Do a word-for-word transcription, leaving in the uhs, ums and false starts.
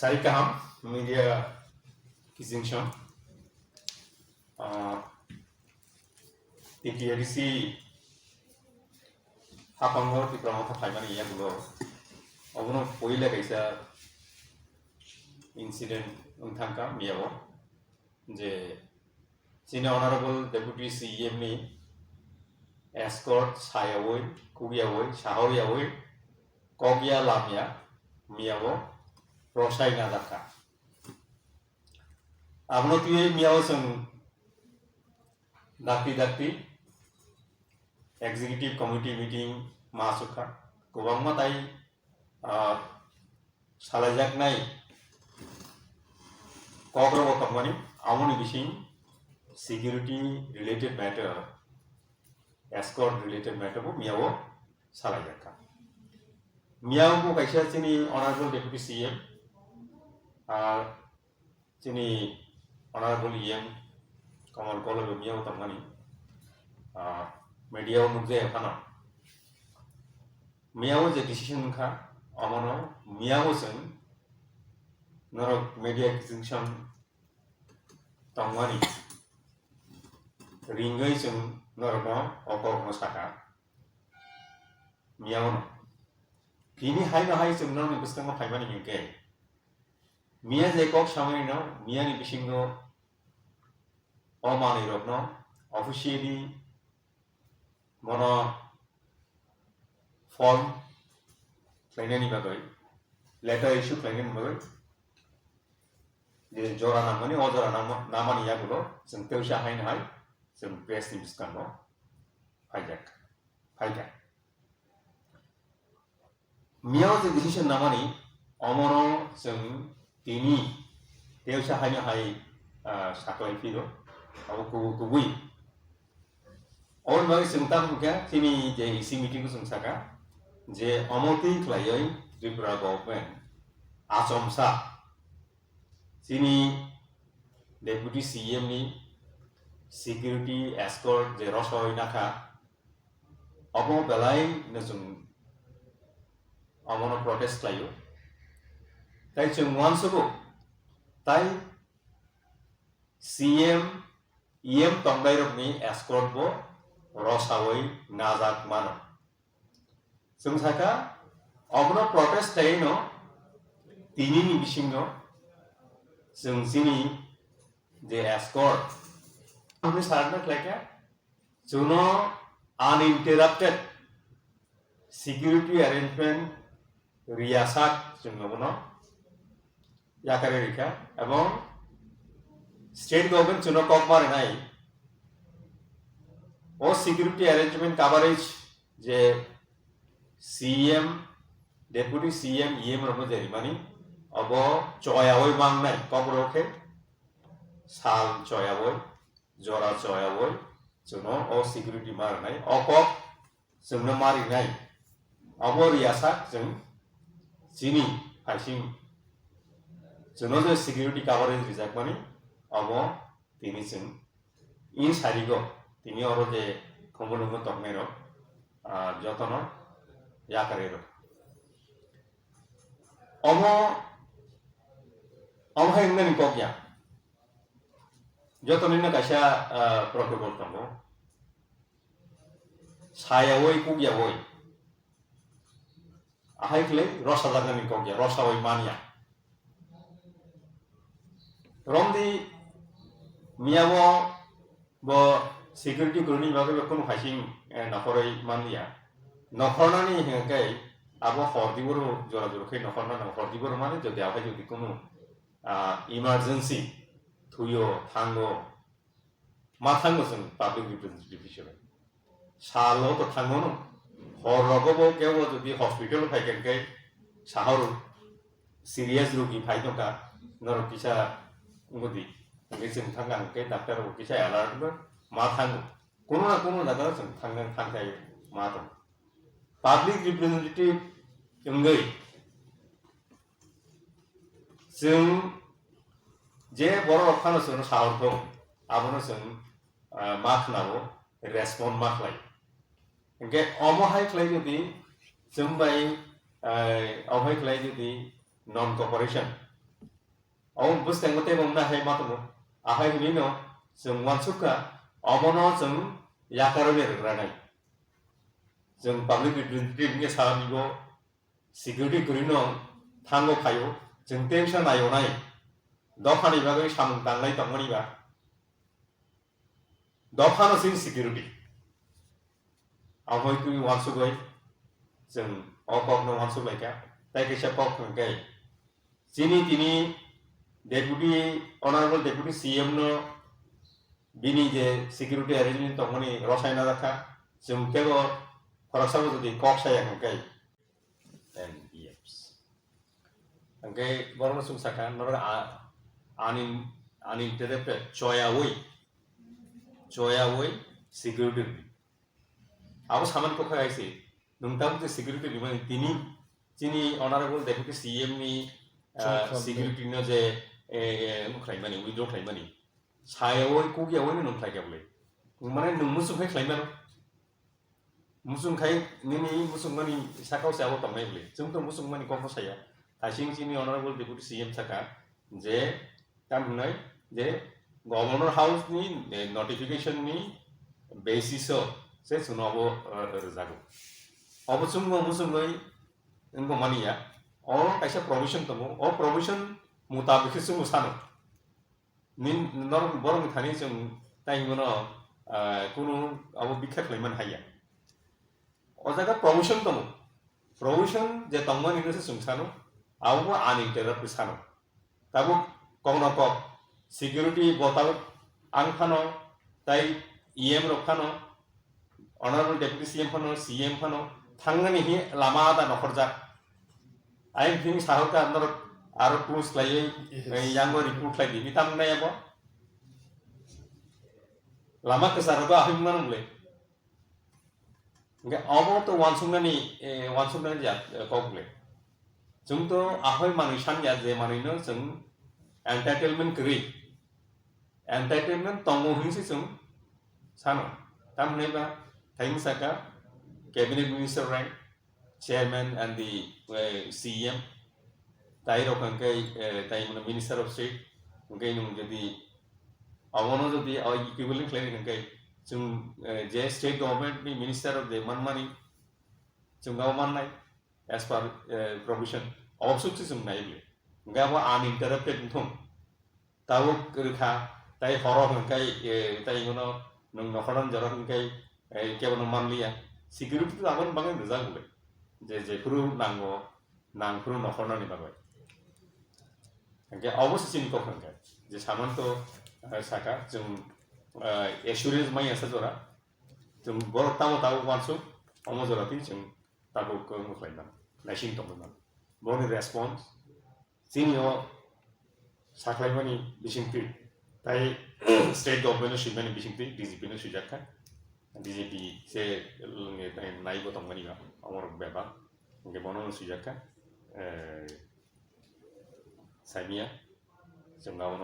Sari kaham, media kijing song. Ah, T T A D C hapango Tipra Motha phaimani yagulo. Obono poila kaisa incident wng thangkha miyao. Je chini Honorable Deputy C E M ni escort sayawi, kugyawi, sahoryawi, kokya lamya, miyao rosai najakha. Abono twiwi miyao chwng dakti dakti executive committee meeting ma aswkkha. Kwbangma tai, ah, salaijaknai kokrokbo tongmani, amoni bising security related matter, escort related matter bo miyao salaijakha. Miyao bo kaisa chini Honorable Deputy C M, ah, chini Honorable E M Kamal Koloi bo miyao tongmani, ah, media o nukjaya phano. Miyao je decision wngkha, omono miyao chwng norok media kijing song tongmani ringwi chwng norokno o kokno saka. Miyao no. Tini haino hai chwng norokni bwskango phaimani hinkhe, miya je kok samani no, miyani bisingo o manwi rokno officially bono form khlainani bagwi, letter issue khlainani bagwi je jora nangmani, o jora nangma-, namani yagulo chwng teusa haino hai chwng press ni bwskango phaijak, phaikha. Miyao je decision namani, omono chwng tini teusa haino hai, ah, saklai phiro, abo kubu-, kubui. Oboni bagwi chwng tamo hwnkha, chini je E C meeting o chwng saka, je omo twi khlaiwi Tripura government achomsa chini Deputy C E M ni security escort je rosoi nakha, obo belai no chwng omono protest khlaio. Tai chwng uansugo, tai C M, E M tongnairokni escort bo rosawi najak mano. Chwng sakha, obono protest khlaino tinini bisingo chwng chini je escort aboni sarna khlaikha, chwngno uninterrupted security arrangement riyasak chwng abono yakarwi rikha, ebong state government chwngno kok ma rwnai o security arrangement coverage je C M, Deputy C M, E M rokno je rimani, obo choyawi mangnai, kokrok khe sal choyawi, jora choyawi, chwngno o security ma rwnai, o kok chwngno ma rinai, obo riyasak chwng chini phaising chwngno je security coverage rijakmani, obo tini chwng in sarigo, tini oro je Khumulwngo tongnairok, ah, jotono yakarwi rw. Omo, omo hai wngnani kok ya. Jotonino kaisa, ah, protocol tongo. Sayawi, kukyawi. Ahai khlai rosa jagnani kok ya, rosawi manya. Romdi miyao bo security kwrwini bagwi bo kunu phaising, eh, nokhorwi manliya. Nokhornani hinkhe abo hor diboro jora jora khe nokhornani hor diboro mani jodi aphai jodi kunu, ah, emergency thuyo, thango, ma thango chwng public representative hisabe. Salo to thango no. Hor rogo bo kebo jodi hospital phai khe, khe sahor serious rogi phai tongkha, norok kisa wngodi. Hingke chwng thangkha hingke doctor rok kisa alert wngkha, ma thango. Kuno na kuno jaga chwng thangkha, thangkhai ma tong. Public representative wngwi chwng je borok rok phano chwngno sahor thung, abono chwng, ah, ma khnao, respond ma khlai. Hingke omo hai khlai jodi chwng bai, ah, omo hai khlai jodi non cooperation, Omo bwskango teibo wngna hai ma tongo. Ahai hinwi no chwng uansuk kha, omono chwng yakarwi rwgranai. Chwng public representative wngkhe samigo security kwrwino thango phaio, chwng tei wngsa naio nai. Dophani bagwi samung tanglai tongmani ba. Dophano chini security. Aboni twi uansugwi chwng o kokno uansuk lai kha. Tai kaisa kok hwnkhe chini tini Deputy, Honorable Deputy C M no bini je security arrangement tongmani rwsai najak kha. Chwng teibo khoroksa bo jodi kok saya hwnkhe N B Fs. Hwnkhe borokno chwng sakha, norok a-, unin-, uninterrupted, choyawi, choyawi security rwdi. Abo saman kokha hai se, nwng tabuk je security rwmani tini chini Honorable Deputy C M ni, ah, Chwng khlai security no je, eh, eh, ano khlaimani, withdraw khlaimani. Sayawi, kukyawi no nwng khlaikha bwle. Mane nwng muchung khai khlaimano. Muchung khai nini muchungmani sakao se abo tongnai bwle. Chwng to muchungmani kokno saya. Thaising chini Honorable Deputy C M sakha je, tam hwnwi je Governor House ni, eh, notification ni basis o se chwngno abo, eh, rwjago. Obo chwngno muchungwi wngmani ya. O kaisa provision tongo. O provision mutabik se chwngno sano. Nin, norok borokni thani chwng tai hinmano, ah, kunu abo bikha khlaiman haiya. O jaga provision tongo. Provision je tongmani no se chwng sano, abo bo uninterrupted sano. Tabuk kokno kok, security bo tabuk ang phano, tai E M rok phano, Honorable Deputy C M phano, C M phano thangnani hi lama ada nokhorjak. Ayang phini sahorka norok aro close khlaiwi, Yes. eh, yango report khlai di. Ni tam nai abo? Lama kwcharo ba ahim mano bole. Hingke abo to wansuknani, eh, wansuknani ja, eh, kok bole. Chwng to ahoi manwi sanja je manwi no chwng entitlement kwrwi. Entitlement tongo hinwi se chwng sano. Tamni ba thaini saka cabinet minister rank, chairman and the, eh, C M, tai rok hwnkhe, eh, tai mano minister of state, hwnkhe nwng jodi abono jodi o equivalent khlai hwnkhe chwng, eh, je state government ni minister of the manmani chwng abo mannai as per, eh, provision, obsuk se chwng nai bole. Hwnkhe abo uninterrupted wngthung. Tabuk rwkha, tai horo hwnkhe, eh, tai bono nwng nokhorno jorok hwnkhe, eh, kebono manliya. Security to aboni bagwi rijak bole. Je jephuru nango, nangphuru nokhornani bagwi. Hwnkhe obo se chini kok hwnkhe. Je saman to, eh, saka, chwng, eh, assurance maya sa jora. Chwng borok tamo tabuk wansuk, omo jora twi chwng tabuk wng khlaimani, naising tongwi mano. Borokni response, chini o sakhlaimani bisingtwi, tai state government no swimani bisingtwi D G P no swijak kha. D G P se, eh, naibo tongmani ba, omorok bebak. Hingke bono no swijak kha, eh, saimia, chwng abono